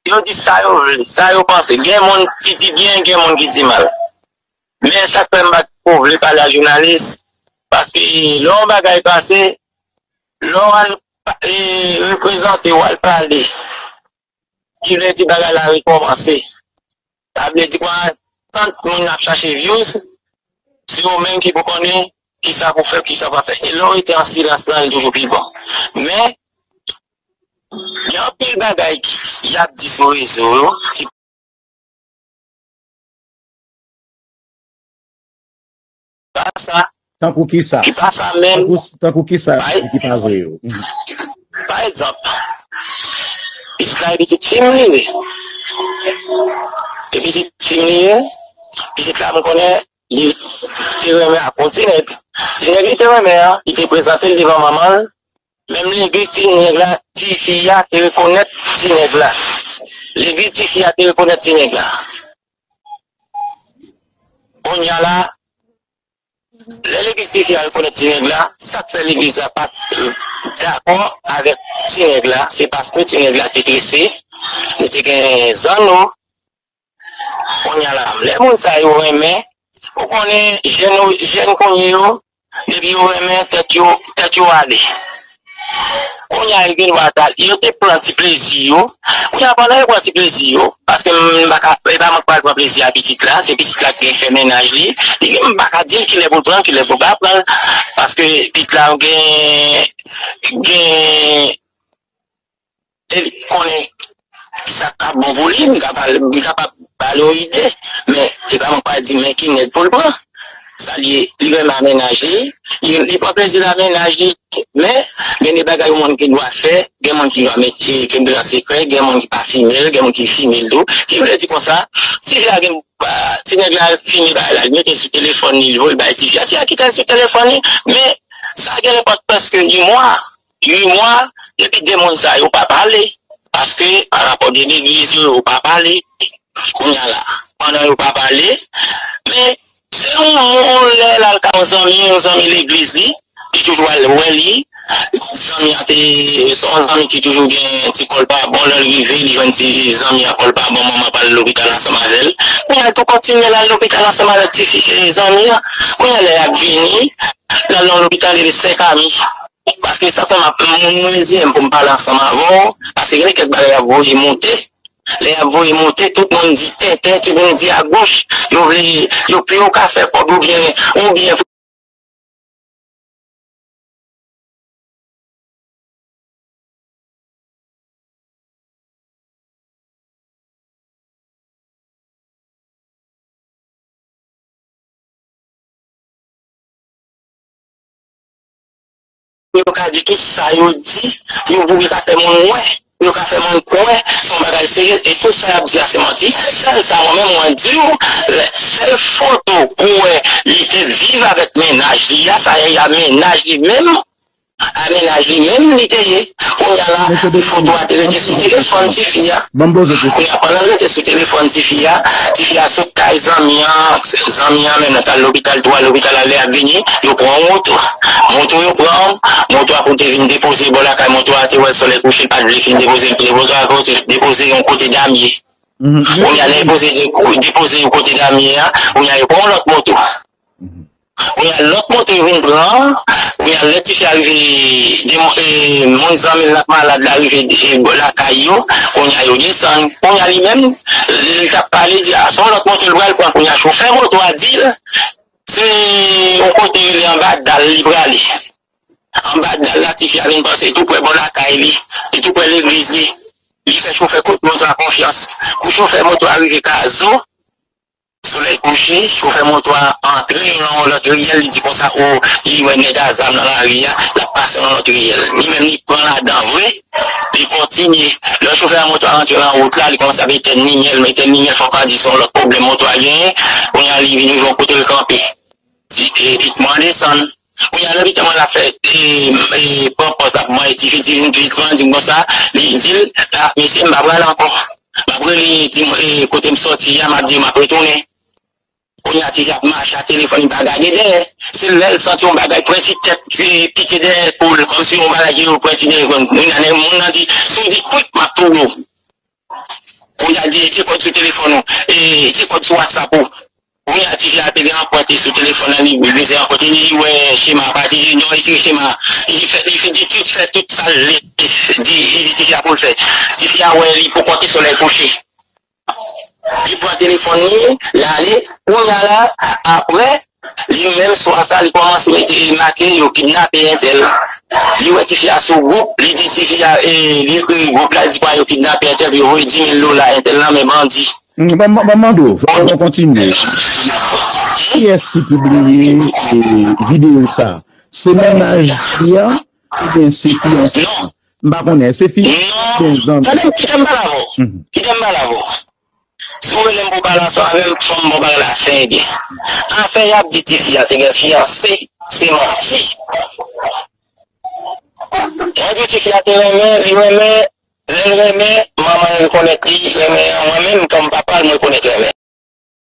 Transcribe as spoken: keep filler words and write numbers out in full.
Yo di sa yo vle, sa yo panse. Gen moun ki di byen, gen moun ki di mal. Men sa k fè m pa t ko vle pale ak jounalis, paske lè yon bagay pase, lè w al pa- e, reprezante, w al pale, ki vle di bagay la rekòmanse. Sa vle di kwa, tant moun ap chache views, se ou menm ki pou konnen kisa pou fè, kisa pa fè. E lè w rete an silans lan, li toujou pi bon. Men, gen anpil bagay ki y ap di sou rezo yo, ki pa sa, Tankou kisa? Ki pa sa menm. Tankou, tankou kisa Bay- ki pa vre yo? Mhm. Pa egzanp, pitit la e pitit fi m li ye. E pitit fi m li ye, pitit la m konnen li te renmen ak yon ti nèg. Ti nèg li te renmen an, li te prezante l devan manman l. Menm legliz ti nèg la, ti fi a te rekonèt ti nèg la. Legliz ti fi a te rekonèt ti nèg la. Kounye a la, lè legliz ti fi a rekonèt ti nèg la, sa k fè legliz la pa t dakò avèk ti nèg la, se paske ti nèg la te trese, li te gen zanno. Kounye a la, lè moun sa yo renmen, ou konnen jèn, jèn kounye yo, depi yo renmen, tèt yo, tèt yo ale. Kounye a, yo gen dwa t al, yo te pran ti plezi yo. Kounye a, pandan yo pran ti plezi yo, paske m pa ka, e pa mwen k pral pran plezi a pitit la, se pitit la ki gen fè mennaj li. Li, m pa ka di l kilè pou l pran, kilè pou l pa pran, paske pitit la gen, gen e li konnen sa k ap bon pou li, m kapab, m kapab ba l yon ide, men e pa mwen k pral di men ki nèg pou l pran. Sa l ye, li renmen ak mennaj li, li, li pran plezi l ak mennaj li, men gen de bagay yon moun gen dwa fè, gen moun ki dwa mete kenbe an sekrè, gen moun ki pa filme l, gen moun ki filme l tou. Ki vle di konsa, ti fi a gen, ti nèg la filme bagay la, li mete l sou telefòn li, li voye l bay ti fi a, ti fi a kite l sou telefòn li, men sa gen nenpòt prèske ui mwa. Ui mwa, epi de moun sa yo pa pale. Paske, pa rapò de legliz yo, yo pa pale. Kounye a la, pandan yo pa pale, men se yon, yon lè l al ka yon zanmi, yon zanmi legliz li, li toujou al wè li. Zanmi an te, se yon zanmi ki toujou gen ti kò l pa bon, lè l rive, li jwenn ti zanmi an kò l pa bon, manman pa al lopital ansanm avè l. Kounye a l tou kontinye l al lopital ansanm avèk ti fi, e, zanmi an. Kounye a lè y ap vini, l al nan lopital, li rele Sè Kami. Paske sa fè m ap, m, m reziyen m pou m pale ansanm avè w, paske gen kèk bagay y ap voye monte. Lè y ap voye monte, tout moun di tenten, tout moun di agoch, yo vle, yo pou yo ka fè kòb oubyen, oubyen yo ka di tout sa yo di, yo pou yo ka fè moun wè, yo ka fè moun kwè se yon bagay serye, e tout sa y ap di a se manti. Sèl sa mwen menm mwen di w, lè, sèl foto ou wè li te viv avèk mennaj li a, sa y a mennaj li menm, a mennaj li menm li te ye. Kounye a la, foto a te rete sou telefòn tifi a. Kounye a, pandan l rete sou telefòn tifi a, tifi a sot kay zanmi an, zanmi an mennen l al lopital tou, al lopital la, lè y ap vini, yo pran yon moto. Moto yo pran, moto a pou te vin depoze bò lakay, moto a te wè solèy kouche, l pa t vle fin depoze, l depoze a kote, depoze yon kote Damye. Kounye a, lè depoze, depoze yon kote Damye a, kounye a, yo pran yon lòt moto. Kounye a, lòt moto yo vin pran, kounye a, lè tifi a rive, de, e, moun zanmi l ak malad la rive, e, bò lakay yo, kounye a, yo desann. Kounye a, li menm, li t ap pale, di, a, se yon lòt moto l pral pran. Kounye a, chofè moto a di l, se yon kote rele anba dal li prale. Anba dal la, tifi a vin panse tou prè bò lakay li, li tou prè legliz li. Li fè chofè kot moto a konfyans. Kou chofè moto a rive Kazo, solèy kouche, chofè moto a antre nan yon lòt riyèl, li di konsa, o, li wè nèg a zam nan lari a, l ap pase nan lòt riyèl. Li menm li pran ladan vre, li kontinye. Lè chofè a moto a rantre nan wout la, li kòmanse ap etèn limyè l, men etèn limyè l fòk a di se yon lòt pwoblèm moto a genyen, kounye a li vin rive yon kote l kanpe. Ti, e, Pitman desann. Kounye a lè Pitman l ap fè, e, e, pran pòz l ap manyen tifi, tifi, Pitman di m konsa, li di l, a, mesye, m pa pral ankò. M ap rele, di, e, kote m sòti a, m ap di yo m ap retounen. Kounye a tifi ap mache ak telefòn, li pa gade dèyè. Se lè l santi yon bagay pwenti tèt, e, pike dèyè epòl, kòmsi yon bagay ki yo pwenti dèyè epòl. Kounye a moun nan di, si w di kwik, m ap touye w. Kounye a, di, di kòd sou telefòn ou, e, di kòd sou WhatsApp ou. Kounye a, tifi a te gen anprent li sou telefòn nan, li bezwen anprent li, li wè chema a pati, li retire chema, li fè, li fè, li tout fè tout sa l vle, di, li di tifi a pou l fè. Tifi a wè li poko te solèy kouche. Li pran telefòn li, l ale, kounye a la, apre, li menm swa sa, li kòmanse mete make yo kidnape entèl. Li wè tifi a sou gwoup, li di tifi a, e, li ekri gwoup la, li di pa yo kidnape entèl, yo voye dis mil dola entèl nan men bandi. Hmm, ban ban- ban m mande w, fò nou kontinye. Kiyès ki pibliye, e, videyo sa? Se mennaj fi a oubyen se fiyanse a? M pa konnen, se fi oubyen zanmi? Tande m, kite m pale avè w. Mhm. Kite m pale avè w. Si w rele m pou pale ansanm avè m, fò m bon bagay la fè ebyen. Afè y ap di tifi a te gen fiyanse, se manti. Mwen di tifi a te renmen, li renmen, lè l renmen, manman l rekonèt li renmen an, mwen menm kòm papa l, mwen rekonèt renmen.